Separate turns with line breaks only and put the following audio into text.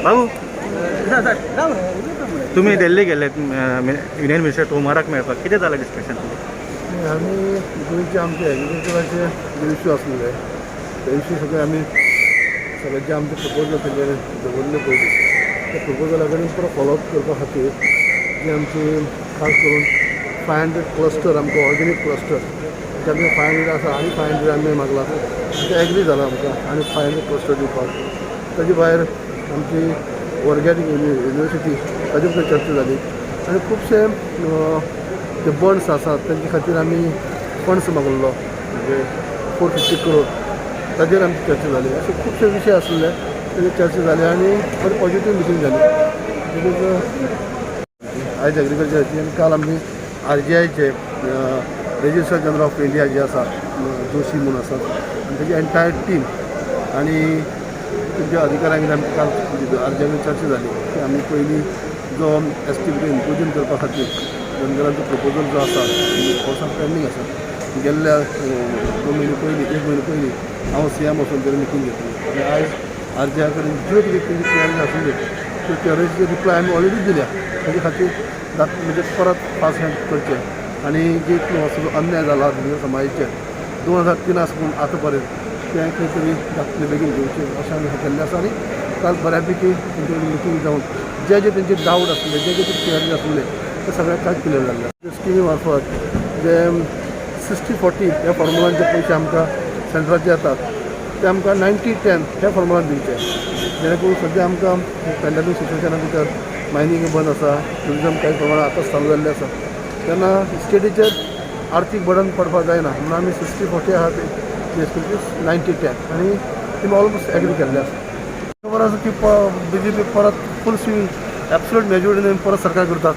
भाऊ, तुम्ही दिल्ली गेले युनियन मिनिस्टर तोमाराक मेळपाक, कितें जालें डिस्कशन?
आमी गोंयचे आमचे एग्रीकल्चराचे जे इश्यू आसलेले ते इश्यू सगळे आमी सगळे जे आमचे प्रपोजल तेंच्यानी दवरले पयलीं, त्या प्रपोजला कडेन परत फॉलोअप करपा खातीर जी आमची खास करून 500 क्लस्टर, आमकां ऑर्गेनीक क्लस्टर जे आमचे 500 आसा आनी 500 आमी मागला, ते एग्री जाला आमकां आनी 500 क्लस्टर दिवपाक. ताजे भायर आमची ऑर्गेनीक युनिवर्सिटी ताजे भितर चर्चा जाली आनी खुबशे जे बंड्स आसात तेंचे खातीर आमी फंड्स मागल्लो, म्हणजे 450 करोड, ताजेर आमची चर्चा जाली. अशे खुबशे विशय आसले, तेजेर चर्चा जाली आनी बरी पॉझिटीव मिटींग जाली. देखून आयज एग्रीकल्चराची आनी काल आमी आरजीआयचे, रजिस्ट्रार जनरल ऑफ इंडिया जे आसा, जोशी म्हणून आसात आनी तेजी एंटायर टीम आनी तेंच्या अधिकाऱ्यां कडेन आमची काल आरजीआय चर्चा जाली की आमी पयलीं जो एस टी भितर इन्क्लुजन करपा खातीर धनगरांचो प्रपोजल जो आसा, वर्सां पेंडींग आसा. गेल्ल्या 2 म्हयने पयलीं, एक म्हयनो पयलीं हांव सीएम वचून तेणी मिटींग घेतली आनी आयज आरजीआय कडेन ज्यो कितें तेंची क्वेरीज आशिल्ल्यो त्यो क्वेरीजचे रिप्लाय आमी ऑलरेडी दिल्या. ताजे खातीर म्हणजे परत फास्ट हँड करचें आनी जे असो अन्याय जाला धनगर समाजाचेर 2003 साकून आतां पर्यंत, तें खंय तरी जातलें बेगीन घेवचें अशें आमी केल्लें आसा. आनी काल बऱ्या पैकी तेंचे कडेन मिटींग जावन जे जे तेंचे डावट आसले, जे जे तेंचे क्वेरीज आसले, ते सगळे कांय क्लियर जाल्ले. स्किमी मार्फत जे 60-40 ह्या फॉर्मुलान जे पयशे आमकां सेंट्राचे येतात, ते आमकां 90-10 ह्या फॉर्मुलान दिवचे, जेणे करून सद्या आमकां पॅन्डेमीक सिच्युएशना भितर मायनींग बंद आसा, ट्युरिजम कांय प्रमाणात आतांच चालू जाल्लें आसा, तेन्ना स्टेटीचेर आर्थीक बर्डन पडपाक जायना म्हणून आमी 60-40 आहा ते 90-10 आनी तेमी ऑलमोस्ट एग्री केल्ले आसा. खबर आसा की बीजेपी परत फूल स्विंग, एब्सोल्यूट मेजॉरिटीन परत सरकार करतात.